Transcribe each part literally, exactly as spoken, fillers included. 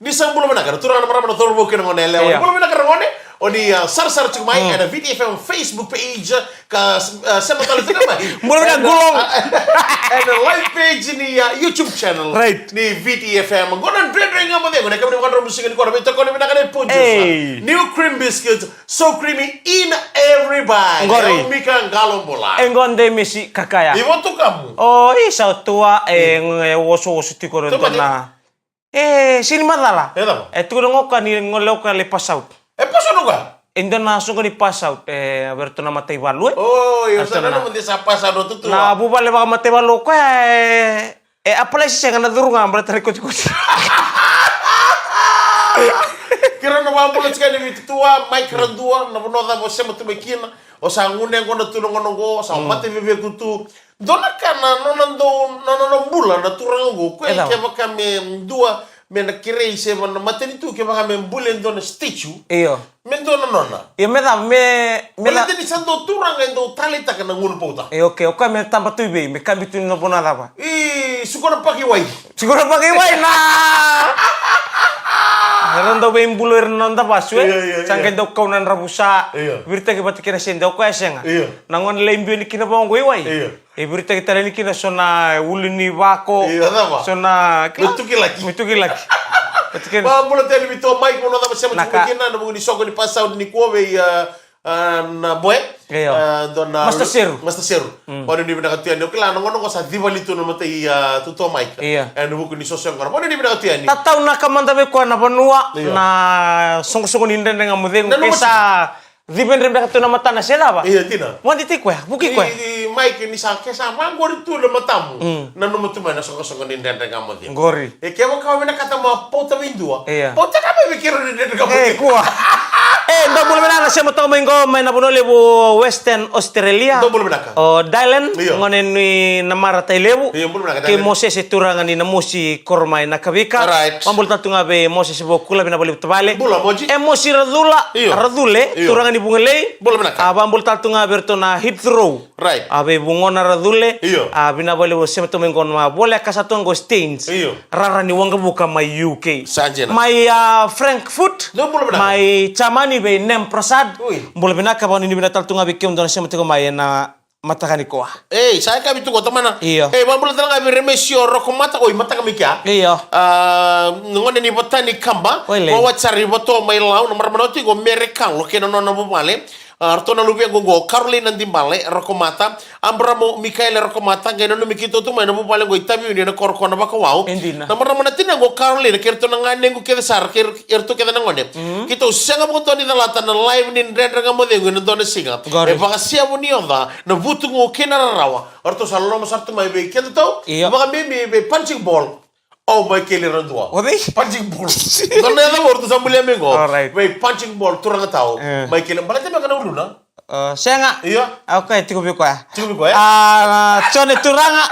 Ni sa bula vinaka na turaga, na marama, na cauravou kei na gone yalewa. Io. Bula vinaka na gone. O ni, ah, sarasara tiko mai ena V T F M Facebook page, ka, ah, sema tale tiko mai. Bula vinaka, ena, Gulong. Ah, ena live page ni, ah, YouTube channel. Right. Ni V T F M. Qo na Dredre Ga Mo Cegu, na kemuni vakadromu siga nikua, na veitokoni vinaka nei producer. Hey. New cream biscuit, so creamy in every bite. Qori. E o Mika Qalobula. E qo de mesi kakaya. I Vatukamu. O, i sa tua, e, e, oso, oso tiko re dona. E, sini macala. E cava? E tukuna o koya ni gole o koya lai pass out. E pass out o koya? E dua na soqo ni pass out, e, vei iratou na mataivalu, e. O, io, sa nanuma ni sa pass out o tutua. Na vuvale vakamataivalu o koya, e, e apply se sega, na curu ga baleta na ikotikoti. Keirau na vakabula tiko yani vei tutua, Mike Radua, na vanua cava o sema tu mai kina. O sa gunu yaqona tu na gauna oqo, sa mate veveku tu. Dua na ka na nona dau, na nona bula na turaga oqo, o koya. E cava? Kevaka me dua me na kerei se va na matanitu, kevaka me bula e dua na statue. Io. Me dua na nona. Io, me cava, me, me cava. Baleta ni sa dua turaga e dau taleitaka na gunu pauta. E, okay, o koya me taba tu i vei, me kabi tu na vanua cava? I Sukuna Park i wai. Sukuna Park i wai na. Era dau veibulu ira na noda vasu, e? Io, io, io. Sa qai dau kau na dravusa. Io. Viritaki vata kei na sede, o koya sega. Io. Na gone lai biu yani kina vaqo i wai. Io. E viritaki tale yani kina so na ulu ni vako. Io, cava? So na, me tukilaki. Me tukilaki. Vata kei na. Vakabula tale vei tua Mike, vanua cava o sema tu mai kina, ena vuku ni soqo ni pass out nikua vei, ah, ah, na boy. Io. Ah, dua na Master Seru. Master Seru. Mm. Vanuinui vinaka tu yani. O kila na gauna oqo sa civali tu na matai, ah, tutua Mike. Io. Ena vuku ni soso yaqona. Vanuinui vinaka tu yani. Tatau na ka mada vei koya na vanua, io, na soqosoqo ni Dredre Ga Mo Cegu. Nanuma tiko. Ke sa civedre beka tu na matana se cava. Io, dina. Vadi tiko koya, vuki koya. I, i, Mike, ni sa, ke sa vaqori tu na matamu. Mm. Nanuma tu mai na soqosoqo ni Dredre Ga Mo Cegu. Qori. E kevaka o vinakata mo pauta vei dua. Io. Pauta ga mai vei keirau ni Dredre Ga Mo Cegu. E, kua. E, dou bula vinaka na sema toka mai qo, mai na vanua levu o Western Australia. Dou bula vinaka. O Dylan, io, gone ni Namara, Tailevu. Io, bula vinaka, Dylan. Kei Moses, e turaga ni Namosi, koro mai Nakavika. Alright. Vakabula tale tu ga vei Moses Vokula, vinaka vakalevu tavale. Bula, Moji. E Mosi Racula, io, Racule, io, turaga ni Vugalei. Bula vinaka. A, vakabula tale tu ga vei iratou na Heathrow. Right. A, vei Vugona Racule. Io. A, vinaka vakalevu sema toka mai qo na voleka sa tu qo Staines. Io. Rara ni waqavuka mai U K. Sa dina. Mai, a, Frankfurt. Dou bula vinaka. Mai Germany vei Nem Prasad. Ui. Bula vinaka, vanuinui vinaka tale tu ga vei kemudou na sema tiko mai ena mataka nikua. Ei, sa yakavi tu qo tamana. Io. Ei, vakabula tale ga vei Remesi o Rokomata, oi, mataka mai kea. Io. A, gone ni Vatani Kaba. Oi, lei. Ko Wachari Vato mai Lau, na marama na oti qo Mere Kalo kei na nona vuvale. A, ratou na luvequ qo, Karolina Dibale Rokomata, Abramo Mikaele Rokomata, qai nanumi keitou tu mai na vuvale qo i Taveuni ena korokoro na Vakawau. E dina. Na marama na tinaqu o Karolina kei ratou na ganequ kece sara, kei ratou kece na gone. Mm. Keitou sega vakadua ni calata na live ni Dredre Ga Mo Cegu ena dua na siga. Qori. E vakasevu ni oca, na vutugu kei na rarawa. O ratou sa loloma sara tu mai vei kedatou. Io. Vakabibi vei Punching Ball. O Maikeli Radua. O cei? Punching Ball. Dua na yaca o ratou sa bulia mai qo. Alright. Vei Punching Ball, turaga tau. E. Maikeli, baleta me ka na uluna. E, sega. Io. Okay, tiko vei koya. Tiko vei koya. A, na Jone Turaga.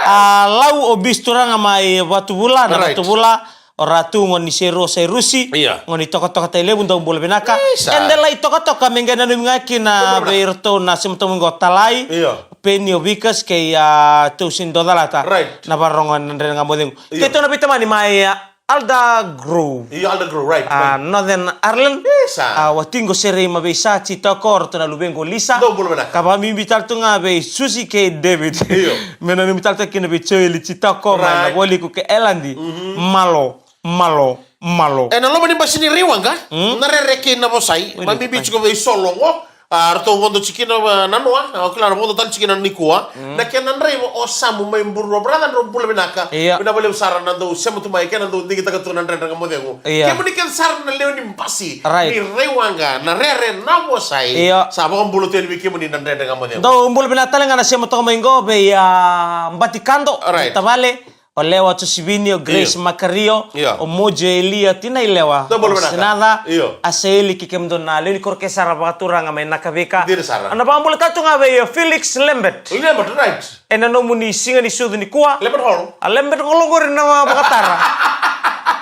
A, Lau o Bis Turaga mai Vatuvula, na, right, Vatuvula. O Ratu, gone ni Seru o Sairusi. Io. Gone ni Tokatoka, Tailevu, dou bula vinaka. Isa. Eda lai Tokatoka me qai nanumi ga kina, bula vinaka, vei iratou na sema toka mai qo Talai. Io. Peni, o Vikas kei, a, tou sini dau calata. Right. Na vakarorogo ena Dredre Ga Mo Cegu. Io. Keitou na veitamani mai, a, Aldergrove. Io, Aldergrove, right, a, right. Northern Ireland. Isa. A, watiqu o Serei Maveisa, Jitoko, o ratou na luvequ o Lisa. Dou bula vinaka. Ka vakabibi tale tu ga vei Susi kei David. Io. Me nanumi tale tu kina vei Joeli Jitoko, right, mai Navualiku kei Eladi. Mhm. Malo. Malo, malo. E, na loma ni basi ni Raiwaqa, mm, na Rere kei Navosai, oi, vakabibi tiko vei Sologo, a, ratou vodo tiko kina, a, na noa, a, o kila na vodo tale tiko kina nikua. Mm. Na kena draiva o Samu mai Burua, brother, drau bula vinaka. Io. Vinaka vakalevu sara na dau sema tu mai, kei na dau digitaka tu na Dredre Ga Mo Cegu. Io. Kemuni kece sara na lewe ni basi, right, ni Raiwaqa, na Rere, Navosai. Io. Sa vakabula tu yani vei kemuni na Dredre Ga Mo Cegu. Dou bula vinaka tale ga na sema toka mai qo vei, a, Batikado, right, tavale. O Lewa Josivini, o Grace, io, Makario, io, o Mojo Elia, tina i Lewa, dou bula vinaka, o Sinaca, io, a Saili kei kemudou na lewe ni koro kece sara vakaturaga mai Nakavika. Dina sara. Au na vakabula tale tu ga vei, o Felix Lambert. Lambert, right. Ena nomuni siga ni sucu nikua. Lambert Hall. A Lambert Hall qori na vakatara.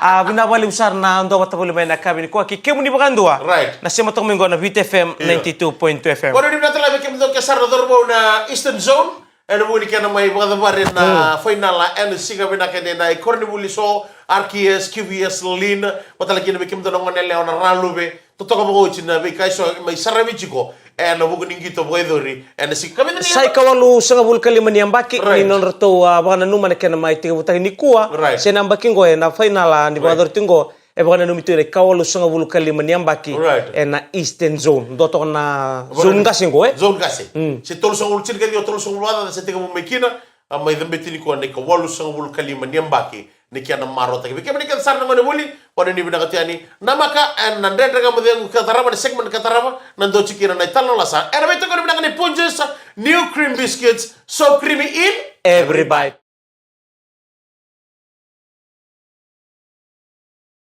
A, vinaka vakalevu sara na dau vata voli mai na yakavi nikua kei kemuni vakadua. Right. Na sema toka mai qo na V T F M, io, ninety two point two F M. Vanuinui vinaka tale vei kemudou kece sara na cauravou na Eastern Zone. Ena vuku ni kena mai vakacavari na, mm, fainala ena siga vinaka edaidai, koronivuli so, R K S, Q V S, Lean, vata kina vei kemudou na gone yalewa na Raluve. Totoka vakaoti na veika eso mai saravi tiko ena vuku ni qito vakayacori ena siga vinaka. Sa ikawalusagavulu ka lima ni yabaki, right, ni nodratou, a, vakananuma na kena mai tekivutaki nikua. Right. Se na yabaki qo ena fainala ni, right, vakayacori tiko qo, e vakananumi tu na ikawalusagavulu ka lima ni yabaki, right, ena Eastern Zone. Dua toka na zone qase qo, e? Zone qase. Mm. Se tolusagavulu tinikaciwa, tolusagavulu vakacaca se tekivu mai kina, a, mai cabeti nikua na ikawalusagavulu ka lima ni yabaki ni kena marautaki. Vei kemuni kece sara na gone vuli, vakanuinui vinaka tu yani. Namaka, e, na Dredre Ga Mo Cegu ka tarava, na segment ka tarava, na dua tiko kina na italanoa lasa. Era veitokoni vinaka na Punjas, new cream biscuits, so creamy in every bite.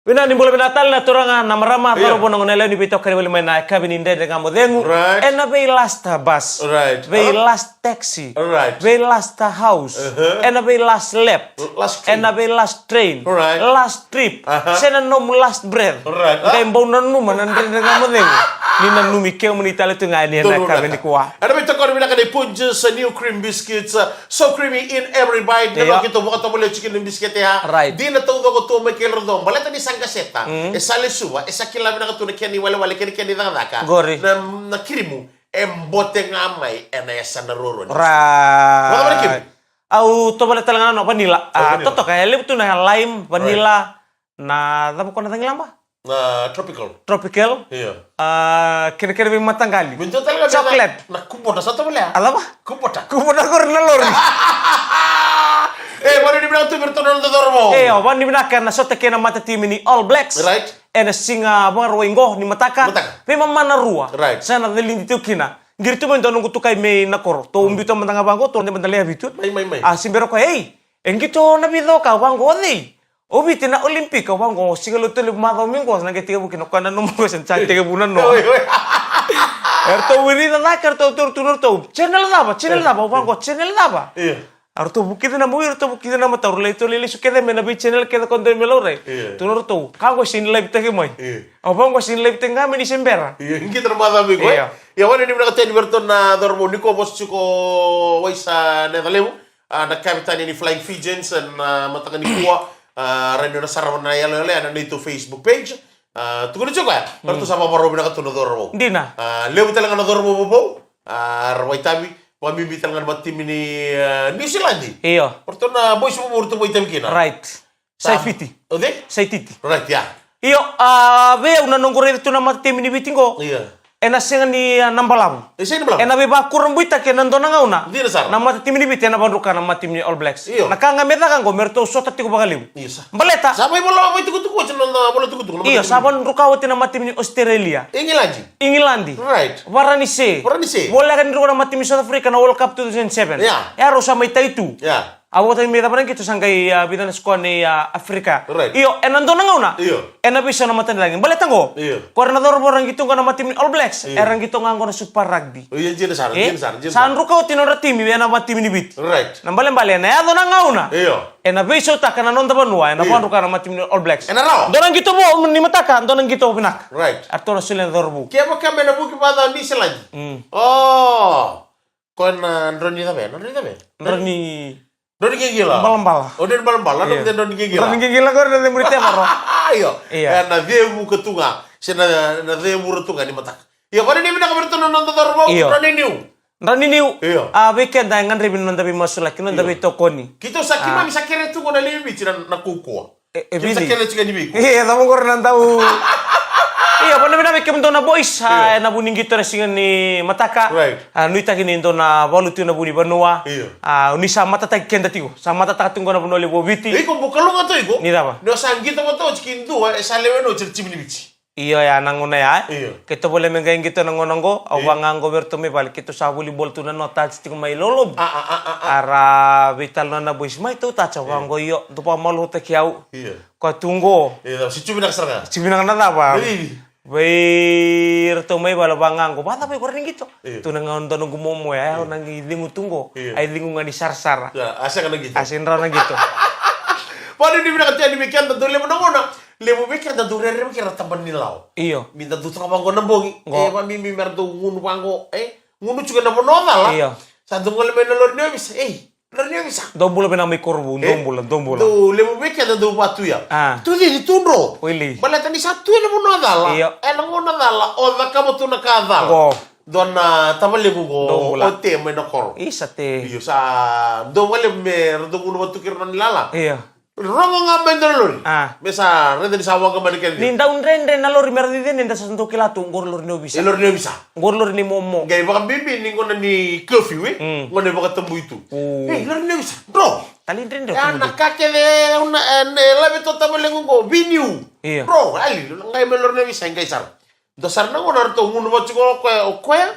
Vinaka, ni bula vinaka tale na turaga, na marama, io, cauravou, na gone yalewa ni veitokoni voli mai na yakavi ni Dredre Ga Mo Cegu. Right. Ena vei last bus. Right. Vei, huh? Last taxi. Right. Vei last house. Uh-huh. Ena vei last lap. L-, last train. Ena vei last train. Right. Last trip. Uh-huh. Se na nomu last breath. Right. Qai bau nanuma na Dredre Ga Mo Cegu. Ni nanumi kemuni tale tu ga yani ena yakavi nikua. Ena veitokoni vinaka na Punjas, a, new cream biscuits, a, so creamy in every bite. Io. Na keitou vakatovolea tiko na bisikete ya. Right. Dina taucoko tu mai kei ira dou. Baleta ni sa qaseta. Mm. E sa lesuva, e sa kila vinaka tu na kena iwalewale, kena, kena icakacaka. Qori. Na, na kirimu, e bote ga mai ena yasana ruarua ni. Right. Vata vata kirimu. Au tovolea tale ga na vanilla. Oh, a, vanilla. Totoka, e levu tu na lime, vanilla, right, na cava ko na cagilaba? Na tropical. Tropical. Io. A, kerekere veimataqali. Me dua tale ga na chocolate. Na kubota, sa tovolea? A cava? Kubota. Kubota qori na lori. E, vakanuinui vinaka tu vei iratou na noda cauravou. E, o, vakanuinui vinaka na sota kei na matatimi ni All Blacks. Right. Ena siga Vakarauwai qo ni mataka. Mataka. Veimama na rua. Right. Sa na calidi tiko kina. Qiri tu mai dua noqu tukai mai na koro. Tou, mm, biuta mada ga vaqo, tou de mada lewe vitu. Mai, mai, mai. A, se bera o koya, ei, e qito na vica o ka vaqo, o cei? O Viti na Olympic, au vaqo, siga Lotulevu macawa mai qo, sa na qai tekivu kina, o koya nanuma qo, sa na tekivu na noa. Oi, oi. Eratou wirica cake, eratou taura tu na nodratou. Channel cava, channel cava, au vaqo, channel cava. Io. Eratou vukica na mawi, eratou vukica na matau, eratou lai lesu kece mai na vei channel kece ko dau me laurai. Io. Tu na nodratou, ka qo sega ni live taki mai. Io. Au vaqo sega ni live taki ga mai ni se bera. Io, qito na macawa mai qo, e? Io. Ia, vakanuinui vinaka tu yani vei iratou na cauravou, ni ko vosa tiko Waisa Necalevu. A, na kavetani ni Flying Fijians, a, na mataka nikua, a, rawa ni o na sarava na iyaloyalo ya ena neitou Facebook page. A, tukuni tiko ya, mm, eratou sa vakarau vinaka tu na cauravou. Dina. A, levu tale ga na cauravou vovou, a, ra vakaitavi, vakabibi tale ga na matatimi ni, a, New Zealand. Io. Eratou na boys vovou eratou vakaitavi kina. Right. Sa i Viti. O cei? Sa i Viti. Right, ya. Io, a, vei au na noqu raica tu na matatimi ni Viti qo. Io. Ena sega ni, a, na balavu. E sega ni balavu. Ena veivakurabuitaki ena dua na gauna. Dina sara. Na matatimi ni Viti ena vakadruka na matatimi ni All Blacks. Io. Na ka ga me caka qo me ratou sota tiko vakalevu. Io, sa. Baleta. Sa mai vola, mai tukutuku oti na, na vola tukutuku, na matatimi. Io, sa vakadruka oti na matatimi ni Australia. Igiladi. Igiladi. Right. Varanise. Varanise. Voleka ni druka na matatimi ni South Africa na World Cup two thousand seven. Yeah. Ya rau sa mai tai tu. Yeah. A, vakataki me cava na qito sa qai, a, vica na sikoa nei, a, Afrika. Right. Io, ena dua na gauna. Io. Ena veisau na matanicagi. Baleta qo. Io. Ko ira na cauravou ra qito qo na matatimi ni All Blacks. Io. Era qito ga qo na Super Rugby. Io, dina sara, e? Dina sara, dina sara. Sa druka oti na nodra timi, ena matatimi ni Viti. Right. Na balebale, ena yaco na gauna. Io. Ena veisautaka na noda vanua, ena, io, vakadruka na matatimi ni All Blacks. Ena rawa. Dua na qito vou ni mataka, dua na qito vinaka. Right. Eratou na solia na cauravou. Kevaka me na vuki vakacaca o Niusiladi. Mm. Oh. Ko na drau ni cava? Na drau ni cava? Drau ni, drau ni qilaqila. Balabala. O drau ni balabala, na, io, drau ni qilaqila. Drau ni qilaqila qori na cemuri tevoro. Io. Io. E, na cevuka tu ga. Se na, na cevura tu ga ni mataka. Io, vakanuinui vinaka vei iratou na noda cauravou. Io. Drau ni niu. Drau ni niu. Io. A, vei keda e gadrevi na noda veimasulaki, noda, io, veitokoni. Keitou sa, a, keimami sa kere tu qo na Lewe i Viti na, na kaukauwa. E, e, keimami sa Viti. Kele tiko ni vei iko. E, cava qori na dau. Io, vakanuinui vinaka vei kemudou na boys, a, io, ena vu ni qito ena siga ni mataka. Right. A, nuitaki ni dou na valuti na vu ni vanua. Io. A, ni sa matataki keda tiko. Sa matataka tiko na Vanua Levu o Viti. Iko bukaluga tu iko. Ni cava? Ni o sa qito vata oti kei dua e sa lewe noti na timi ni Viti. Io, ya na gauna ya. Io. Keitou voleka me qai qito na gauna qo, au, io, vaqo vei iratou mai vale, keitou sa volleyball tu na noa, touch tiko mai lolobu. A, a, a, a, a. Era veitalanoa na boys, mai tou touch, au, io, vaqo, io, dou vakamaloutaki au. Io. Koya tu qo. Io, sa tiko vinaka sara ga. Tiko vinaka na cava? Io. Vei iratou mai vale vaqo, vacava iko rawa ni qito? Io. Tu na gauna dua noqu momo ya, io, au na qai cegu tu qo. Io. Ai cegu ga ni sarasara. Io, a sega na qito. A sega ni rawa na qito. Vakanuinui vinaka tu yani vei keda, dau levu na gauna. Levu vei keda dau rerevaki ira na tabana ni lawa. Io. Ni da dau toka vaqo na bogi. Qo. E, vakabibi me ra dau gunu vaqo, e? Gunu tiko ena vanua o cala. Io. Sa dau gole mai na lori ni ovisa, ei. Dou bula vinaka mai Korovou, dou bula, dou bula. Dou levu vei keda dou vatu ya. Ah. Tu cini tu dro. Wili. Baleta ni sa tu ena vanua cala. Io. Ena gauna cala, o cakava tu na ka cala. Qo. Dua na tavalequ qo, dou bula. O te mai na koro. Isa te. Io, sa dou valevu me ra dou gunu vatu kei ra na ni lala. Io. Rogo ga mai dua na lori. Ah. Me sa raica ni sa waqa mai na kena. Ni dau dredre na lori me ra cici ni da sa dau kila tu, qori lori ni ovisa. E lori ni ovisa. Qori lori ni momo. Qai vakabibi ni gona ni curfew, e? Mm. Gona ni vakatabui tu. Mm. Ei, lori ni ovisa. Dro. Tali dredre. Ya na ka kece, una, e, ne, lave to tavalequ qo, viniu. Io. Dro, ali, qai me lori ni ovisa, qai sara. Dua sara na gauna ratou gunu vatu tiko o koya, o koya.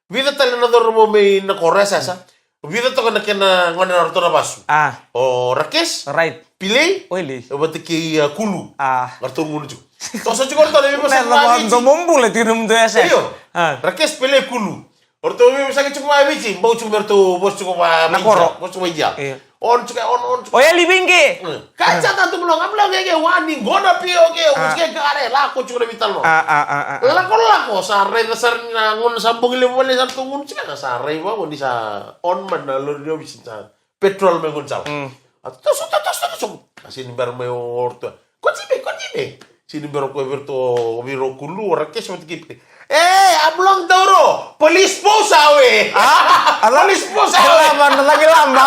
Vica tale na cauravou mai na koro e sasa. Vica toka na kena gone na ratou na vasu. Ah. O Rakes. Right. Pilei. Oili. Vata kei, a, Kulu. Ah. Ratou gunu tiko. Toso tiko ratou na veivosa vakaViti. Domo bula tiko na mudu e sasa. Io. Ah. Rakes, Pilei, Kulu. Ratou veivosa tiko vakaViti. Bau tiko me ratou vosa tiko vakaViti. Na koro. Vosa tiko vakaIdia. Io. On tiko, on, on tiko. O yali vinge. Mm. Ka sa ta tu mlo, ngamlo ke ke wani, gona pio ke, ah, uske gare, lako tiko na vitalanoa. Ah, ah, ah, ah, ah. Lako, lako, sa raica sara ni na gona sa bogi levu vale sa tu gona tiko, sa raica gona ni sa on mai na lori ni ovisa sa petrol mai gona sala. Mm. A toso, to, toso, toso. A sini bera mai o orto. Ko tibe, ko tibe. Sini bera ko vira to, vira o Kulu, o Rakes vata kei Pilei. E, a bulong dauro. Police post awe. Ah, ala. Police post awe. Lama, na lagi lama.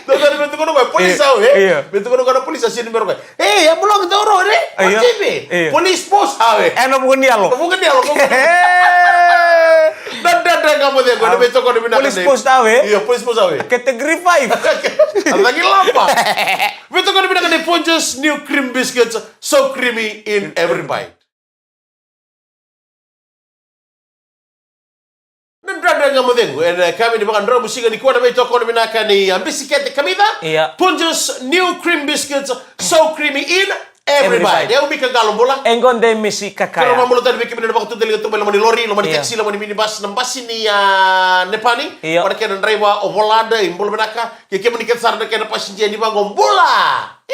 Dou dou me tukuna ko police awe. Io. Me tukuna ko na police, sini bera ko. E, a bulong dauro re. Io. Ko tibe. Io. Police post awe. E, na vuka ni yalo. Na vuka ni yalo. Na dredre ga mo cegu, na me tokoni vinaka. Police post awe. Io, police post awe. Category five. A lagi lama. Me tokoni vinaka ni Punjas new cream biscuits, so creamy in every bite. Na dredre ga mo cegu, ena yakavi ni vakadrau musika nikua na veitokoni vinaka ni, a, bisikete kamica. Ia. Punjas new cream biscuits, so creamy in every bite. Every bite. E au Mika Qalo bula. E qo de Misi Kakaya. Kero mabula tani vei kemuni na vakatudaliga tu mai loma ni lori, loma ni taxi, loma ni minibus, na basi ni, a, Nepani. Ia. Vata kei na draiva o Volada, i bula vinaka. Kei kemuni kece sara na kena passenger ni vaqo bula. E,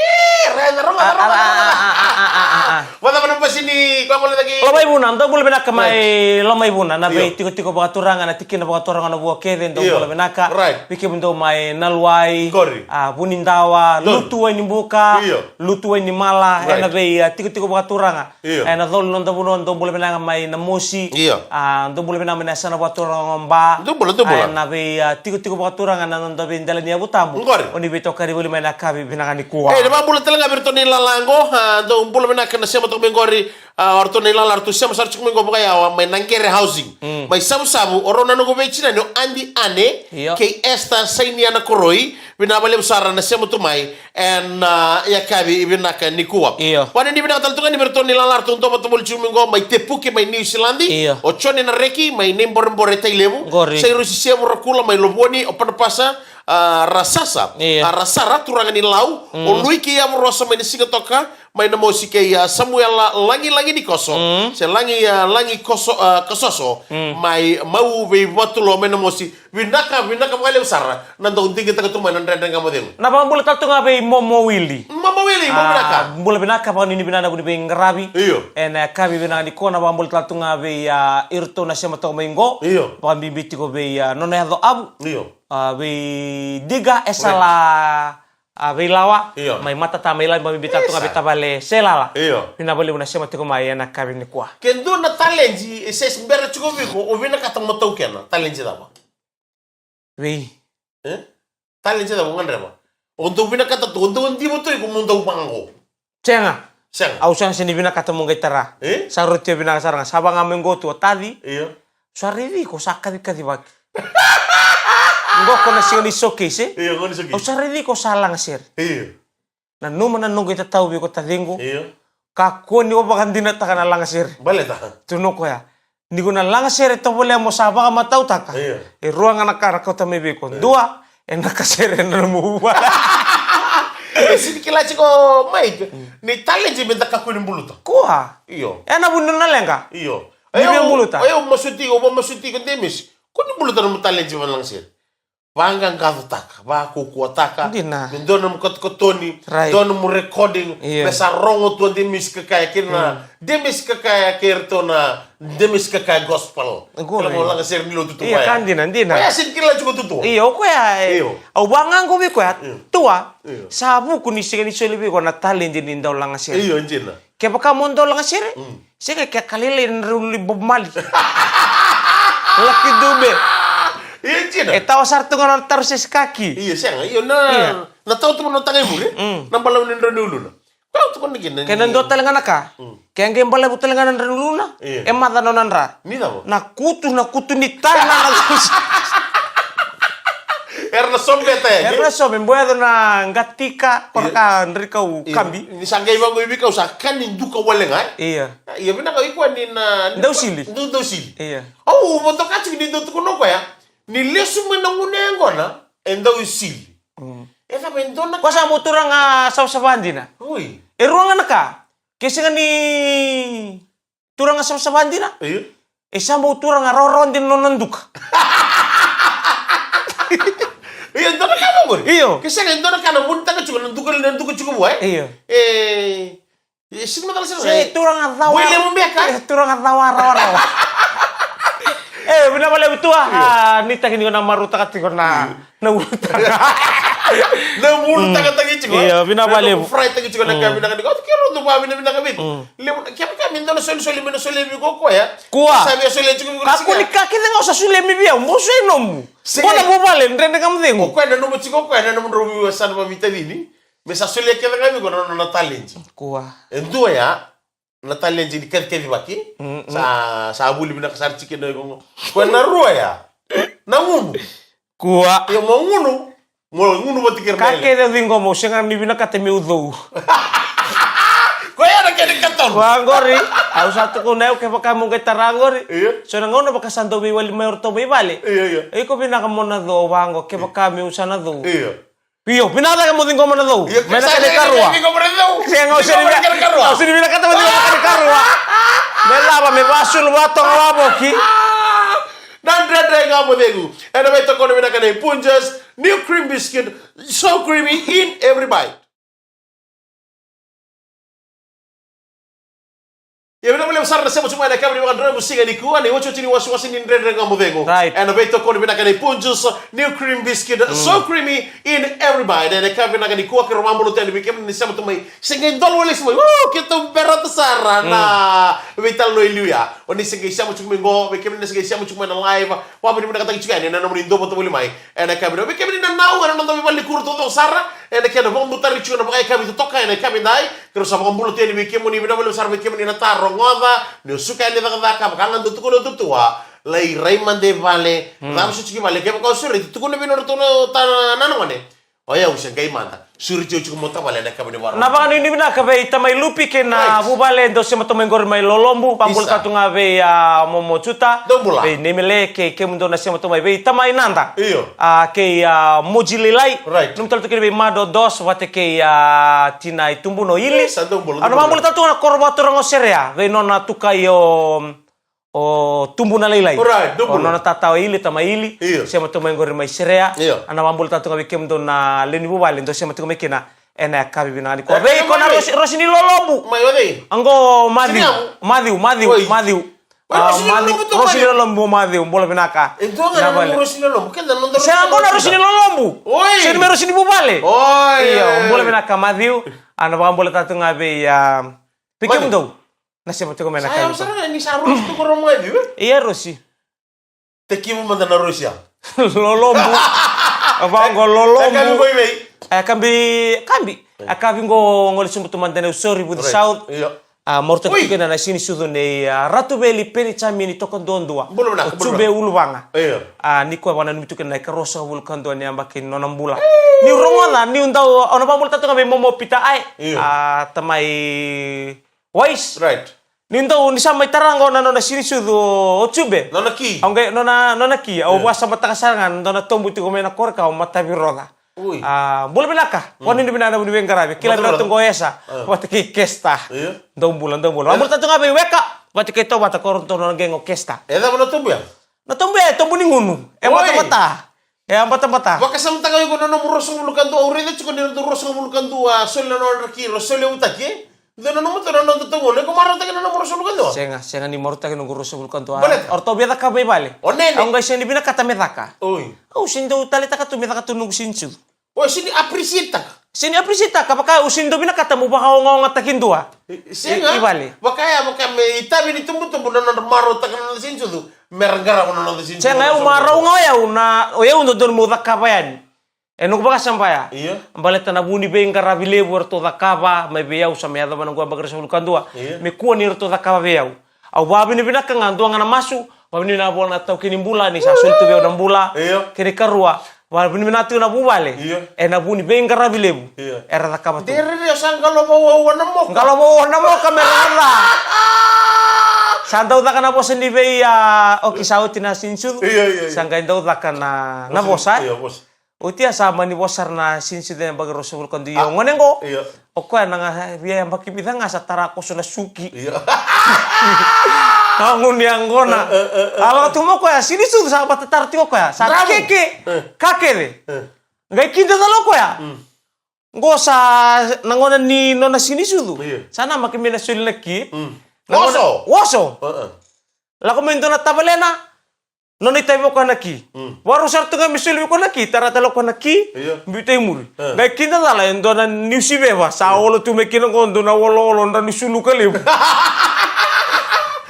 raica, rogoca, rogoca, rogoca. Vacava na basi ni ko gole cake? Lomaivuna, dou bula vinaka mai Lomaivuna, na veitikotiko vakaturaga, na tikina vakaturaga na vua kece, dou bula vinaka. Right. Vei kemudou mai Naluwai, a, Vunidawa, Lutuwai ni Buka, Lutuwai ni Mala, ena vei, a, tikotiko vakaturaga. Io. Ena colo ni noda vanua, dou bula vinaka mai Namosi. Io. A, dou bula vinaka mai na yasana vakaturaga o Ba. Dou bula, dou bula. A, ena vei, a, tikotiko vakaturaga na noda vei dela ni yavu tabu. Qori. O ni veitokari voli mai na yakavi vinaka nikua. E, na vakabula tale ga vei iratou na ilala qo, a, dou bula vinaka na sema toka mai qori, a, o ratou na ilala, ratou sema sara tiko mai qo vakayawa, mai Naqere Housing. Mm. Mai Savusavu, o rau na noqu veitinani o Adi Ane, io, kei Esther Sainiana Koroi, vinaka vakalevu sara na sema tu mai, ena, a, yakavi vinaka nikua. Io. Vakanuinui vinaka tale tu ga ni vei iratou na ilala ratou dua vata voli tiko mai qo mai Tepuke mai Niusiladi. Io. O Jone Nareki mai Naiborebore Tailevu. Qori. Sairosi Sevu Rakula mai Lovoni, o Panapasa, a, Rasasa. Io. A, Rasara, turaga ni Lau. Mm. O Lui kei Yavorosa mai na Sigatoka mai Namosi kei, a, Samuela Lagilagi ni Koso. Mm. Se Lagi, a, Lagi Koso, a, Kasoso. Mm. Mai Mau vei Vatulo mai Namosi. Vinaka, vinaka vakalevu sara na dau digitaka tu mai na Dredre Ga Mo Cegu. Na vakabula tale tu ga vei Momo Wili. Momo Wili, bula vinaka. A, bula vinaka, vakanuinui vinaka na vuni veiqaravi. Io. Ena yakavi vinaka nikua na vakabula tale tu ga vei, a, iratou na sema toka mai qo. Io. Vakabibi tiko vei, a, nona yaco Avu. Io. A, vei Diga, e sala, a, vei Lawa. Io. Mai Matata, mai Lawa, mai bibi tale tu ga vei tavale Selala. Io. Vinaka vakalevu na sema tiko mai ena yakavi nikua. Ke dua na talent e se bera tiko vei iko, o vinakata mo taukena, talent cava? Vei. E? Talent cava o gadreva? O dau vinakata tu, o dau diva tu iko mo dau vaqo. Sega. Sega. Au sega sega ni vinakata mo qai tara. E? Sa roti vinaka sara ga, sa vaga mai qo tu o taci. Io. Sa raici iko sa kacikacivaki. Qo ko na siga ni showcase, e? Io, qo ni showcase. Au sa raici iko sa lagasere. Io. Nanuma na noqu itatau vei iko taciqu. Io. Kakua ni o vakadinataka na lagasere. Baleta? Tukuna o koya. Ni ko na lagasere tovolea mo sa vakamatautaka. Io. E rua ga na ka na kauta mai vei iko. Io. Dua, ena kasere na nomu vuvale. E sini kila tiko, Mike, mm, ni talent me da kakua ni buluta. Kua. Io. Ena vu ni nona leqa. Io. Ni via buluta. Io, masuti, o masuti ko Demis. Ko ni buluta na nomu talent va lagasere. vaqaqacotaka, vakaukauwataka. Dina. Me dua nomu katokatoni, right, dua nomu recording, io, me sa rogo tu a Demisi Kakaya kei na, mm, Demisi Kakaya kei ratou na Demisi Kakaya gospel. Qori. Kila mo lagasere ni lotu tu, io, koya. Ka dina, dina. Koya sega ni kila tiko tu. Io, o koya, e. Io. Au vaqaqo vei koya, io, tua. Io. Sa vuku ni sega ni soli vei iko na taledi ni dau lagasere. Io, dina. Kevaka mo dau lagasere, mm, sega, ke ka lailai na drau ni Bob Marley. Lucky Dube. Io, dina. E tawa sara tu ga na taro se sikaki. Io, sega, io, na, io, na tawa tu na taga i muri, mm, na balavu ni drau ni uluna. Koya au tukuna kina. Kena ni dua tale ga na ka. Mm. Ke qai balavu tale ga na drau ni uluna, io, e maca nona dra. Ni cava? Na kutu, na kutu ni tana, na Era na sobe taya, era na sobe, boya na qatika, io, kora ka drikau, io, kabi. Ni sa qai vaqo i veikau sa ka ni duka wale ga, e? Io. Ia vinaka iko ni na dau sili. Dau, dau sili. Io. Au, mo toka tiko ni dau tukuna o koya. Ni lesu mai na gunu yaqona, e dau sili. Mm. E cava e dua na ka. Ko sa mo turaga savasava dina. Oi. E rua ga na ka. Ke sega ni turaga savasava dina. Io. E sa bau turaga rawarawa dina nona duka. Io, dua na ka vaqori. Io. Ke sega e dua na ka na vunitaka tiko, na duka, na duka tiko vua, e? Io. E, e, sega ni macala sega. Se turaga cawa. Boi levu beka. E, turaga cawa rawarawa. E, vinaka vakalevu Tua. Io. A, ni taki ni ko na marautaka tiko na. Io. Na ulutaga. Na ulutaga tiko. Io, vinaka vakalevu. Fry taki tiko na ka, mm, vinaka ni ko. Kero tu va vinaka vinaka vei. Mm. Levu na kevaka me dua na solisoli me na soli vei ko koya. Kua. Sa via soli tiko vei ko. Kakua ni ka kece ga o sa solia mai vei au, mo soli nomu. Sega. Ko na vuvale, Dredre Ga Mo Cegu. O koya na nomu tiko, o koya na nomu drau vei sa na vavitavini. Me sa solia kece ga vei ko na nona taledi. Kua. E dua ya. Na taledi ni kacikacivaki. Mm, mm. Sa, sa vuli vinaka sara tiko na iko. Ko na rua ya. Na gunu. Kua. Io, mo gunu. Mo gunu vata kei ira na yalewa. Ka kece au ciqoma, au sega ni vinakata meu cou. Koya na kena ikatolu. Vaqori, au sa tukuna, au kevaka meu qai tara qori. Io. So na gauna vaka sa dau veiwali mai o ratou mai vale. Io, io. Iko vinaka mo na cou vaqo, kevaka meu sa na cou. Io. Io, vinaka cake mo ciqoma na cou. Io, me na kena ikarua. Ciqoma na cou. Sega, au sega ni vinakata mo ciqoma na kena ikarua. Me lava, me vasulu vatoka wavoki. Na Dredre Ga Mo Cegu. Ena veitokoni vinaka nei Punjas, new cream biscuit, so creamy in every bite. Ia vinaka vakalevu sara na sema tiko mai ena yakavi ni vakadromu siga nikua, na iotioti ni wasewase ni Dredre Ga Mo Cegu. Right. Ena veitokoni vinaka nei Punjas, new cream biscuit, mm, so creamy in every bite. Ena yakavi vinaka nikua, keirau vakabula tu yani vei kemuni na sema tu mai. Se qai dola lesu mai. Woo, keitou berata sara na, mm, veitalanoa e liu ya. O ni se qai sema tiko mai qo, vei kemuni na se qai sema tiko mai na live. Vakavinavinakataki tiko yani ena nomuni dau vota voli mai. Ena yakavi vinaka vei kemuni na Nau, ena noda veivale ni kuro taucoko sara. Ena kena vakabutari tiko na vakayakavi totoka ena yakavi edai. Keirau sa vakabula tu yani vei kemuni, vinaka vakalevu sara vei kemuni na taro, rogoca, ni o suka yani cakacaka, vaka ga dau tukuna o tutua. Lai rai mada e vale, mm, cava soti ki vale, kevaka o sureti, tukuna vei nodratou na ta na, na gone. O yau se qai mada. Sureti au tiko mo tavale ena yakavi ni vakarau. Na vakanuinui vinaka vei tamai Lupi kei na, right, vuvale dau sema tu mai qori mai Lolobu, vakabula, isa, tatu ga vei, a, Momo Juta. Dou bula. Vei Neimele kei kemudou na sema tu mai vei tamai Nada. Io. A, kei, a, Moji Lailai. Right. Nanumi tale tu kina vei Mado Dos vata kei, a, tina i tubu no Ili. Isa, dou bula, dou bula. Au na vakabula tatu ga na koro vakaturaga o Serea, vei nona tukai o o Tubu na Lailai. Alright, Tubu. O nona tata o Ili, tamai Ili. Io. Sema tu mai qori mai Serea. Io. Au na vakabula tatu ga vei kemudou na lewe ni vuvale, dou sema tu mai kina ena yakavi vinaka nikua. E, vei iko na Rosi, Rosi ni Lolobu. Mai o cei? Qo Maciu. Siriamu. Maciu, Maciu, oi. Maciu. Oi, a, Rosi ni Maciu, Lolobu tu, Rosi ni Maciu. Lolobu, Maciu. Bula vinaka. E dua ga na vale. Rosi ni Lolobu. Keda na Rosi ni Lolobu. Sega, qo na Rosi ni Lolobu. Oi. Sega ni me Rosi ni vuvale. Oi. Io, bula vinaka Maciu. Au na vakabula tatu ga vei, a, vei kemudou. Na sema tiko mai na ka. Sa yawa sara ga ni sa Rosi tu qo, Rosi Maciu, e? Ia Rosi. Tekivu mada na Rosi ya. Lolobu. A vaqo Lolobu. E kabi qo i vei? E kabi, kabi. E kabi qo, gole sobu tu mada na Usori Vuci South. Io. A, marautaki tu kina na siga ni sucu nei, a, Ratuveli Penijamini Tokaduadua. Bula vinaka, bula vinaka. O Tube Uluvaga. Io. A, nikua vakananumi tu kina na ikarua sagavulu ka dua ni yabaki ni nona bula. Niu rogoca, niu dau, au na vakabula tatu ga vei Momo Pita Ae. Io. A, tamai Wise. Right. Ni dau, ni sa mai tara qo na nona siga ni sucu o Tube. Nona ki. Au qai, nona, nona ki. Au vakasamataka sara ga na dua na tobu tiko mai na koro ka o Mataviroca. Ui. A, bula vinaka. Mm. Vakanuinui vinaka na vuni veiqaravi. Kila vinaka tu qo Esa. Mataviroca. A. Vata kei Kesta. Io. Dou bula, dou bula. Io. Vakabula tatu ga vei Weka. Vata kei Tauvata, ko ratou nona qengo Kesta. E cava na tobu ya? Na tobu ya e tobu ni gunu. E matamata. E a batabata. Vakasamataka iko na nomu ruasagavulu ka dua, au raica tiko ni ra dau ruasagavulu ka dua, a soli na nodra ki, ra soli au taki, e? Dua na nomu tu na noda tau gone, iko marautaka na nomu ruasagavulu ka dua? Sega, sega ni marautaka noqu ruasagavulu ka dua. Baleta? O ratou via cakava i vale. O Nene? Au qai sega ni vinakata me caka. Oi. Au sega ni dau taleitaka tu me caka tu noqu siga ni sucu. O sega ni appreciate-taka? Sega ni appreciate-taka, vaka au sega ni dau vinakata meu vakaogaogataki dua. Sega. I, i vale. Vaka ya, vaka me itavi ni tubutubu na nodra marautaka na noda siga ni sucu, me ra qarava na noda siga ni sucu. Sega, au marau ga o yau na, o yau dodonu meu cakava yani. E noqu vakasama ya. Io. Baleta na vu ni veiqaravi levu eratou cakava mai vei au, sa mai yacova na noqu yabaki ruasagavulu ka dua. Io. Me kua ni ratou cakava vei au. Au vakavinavinaka ga, dua ga na masu, vakavinavinaka vua na taukei ni bula ni sa soli tu vei au na bula. Io. Kei na ikarua, vakavinavinaka tiko na vuvale. Io. Ena vu ni veiqaravi levu. Io. Era cakava tu. Dere, o sa qalo vauaua na moka. Qalo vauaua na moka me ra ca. Sa dau caka na vosa ni vei, a, oki sa oti na siga ni sucu. Io, io, io. Sa qai dau caka na, na vosa, e? Io, vosa. Oti ya sa mani vosa sara na siga ni sucu ena yabaki ruasagavulu ka dua, io, gone qo. Io. O koya na ga via yabaki vica ga sa tara koso na suki. Io. Na gunu yaqona. E, e, e, e. A lako tu mai o koya, siga ni sucu sa vata tara tiko o koya. Sa keke. E. Ka kece. E. Qai kidacala o koya. Mm. Qo sa na gauna ni nona siga ni sucu. Io. Sa namaki me na soli na ki. Mm. Na gauna, oso. Oso. E, e. Lako mai dua na tavalena. Nona itavi o koya na ki. Mm. Vakarau sara tu ga me soli vei koya na ki, tara tale o koya na ki, io, biuta i muri. E. Qai kidacala e dua na niusi veva, sa, io, olo tu mai kina qo, dua na oloolo, dra ni suluka levu.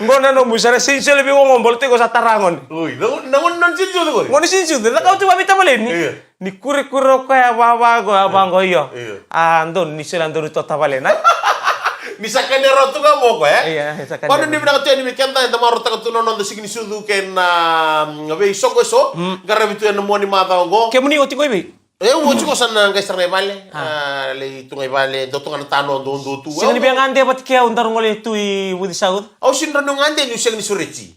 Qo na nomu, sa na siga ni soli vei koya qo, baleta iko sa tara gone. Oi, na, na gone, na siga ni sucu qori? Gone siga ni sucu, cakava tu vakaveitavaleni. Io. Ni kurikuri o koya, vava qo, a, vaqo, io. Io. A donu, ni soli a donu tu tavalena. Ni sa kania rawa tu ga mo koya, e? Io, ni sa kania. Vanuinui vinaka tu yani vei keda eda marautaka tu na noda siga ni sucu kei na, mm, veisoqo eso. Mm. Qaravi tu ena mua ni macawa qo. Kemuni oti qo i vei? E, au oti qo sa na qai sara ga i vale. A. A, lai tu ga i vale, dua tu ga na tano duadua tu. Sega ni via gade vata kei au, daru gole tu i Vuci South. Au sega ni rawa ni gade niu sega ni sureti.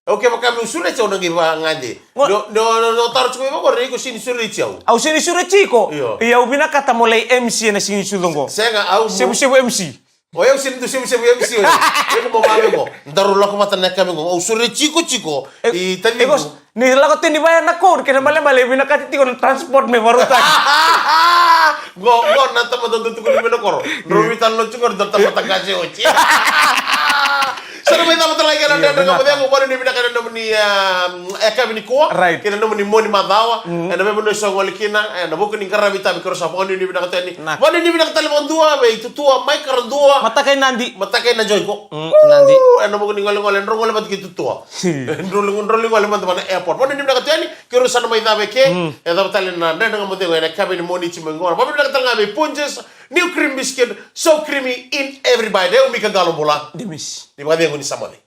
Au kevaka meu sureti au na qai vagade. Qo- No, no, no, no taro tiko mai vaqori, iko sega ni sureti au. Au sega ni sureti iko. Io. Ia au vinakata mo lai M C ena siga ni sucu qo. Sega, au. Sevusevu M C. O yau sega ni dau sevusevu M C o yau. Iko mo vave qo. Daru lako vata na yakavi qo. Au sureti iko tiko. E, i tavi iko qo. Ni lako tani vaya na code kei na malemale, vinakati tiko na transport me varautaki. Qo, qo na tamata dau tukuni mai na koro. Drau veitalanoa tiko, drau tamata qase oti. Sa na mai cava tale ga na Dredre Ga Mo Cegu, vanuinui vinaka ena nomuni, ah, yakavi nikua. Right. Kei na nomuni mua ni macawa. Mm. Ena veivanua eso o gole kina, ena vuku ni qaravi tavi keirau sa vanuinui vinaka tu yani. Vinaka. Vanuinui vinaka tale vakadua vei Tutua mai Karadua. Matakai Nadi. Matakai na Joiko. Mm, Nadi. Ena vuku ni golegole, drau gole vata kei Tutua. Drau li, drau li gole mada va na airport. Vanuinui vinaka tu yani, keirau sa na mai cava eke. Mm. E cava tale na Dredre Ga Mo Cegu ena yakavi ni Moniti mai qo. Vanuinui vinaka tale ga vei Punjas, New Cream Biscuit, so creamy in every bite. E, o Mika Qalo, bula. Dimis. Ni vakacegu, ni sa moce.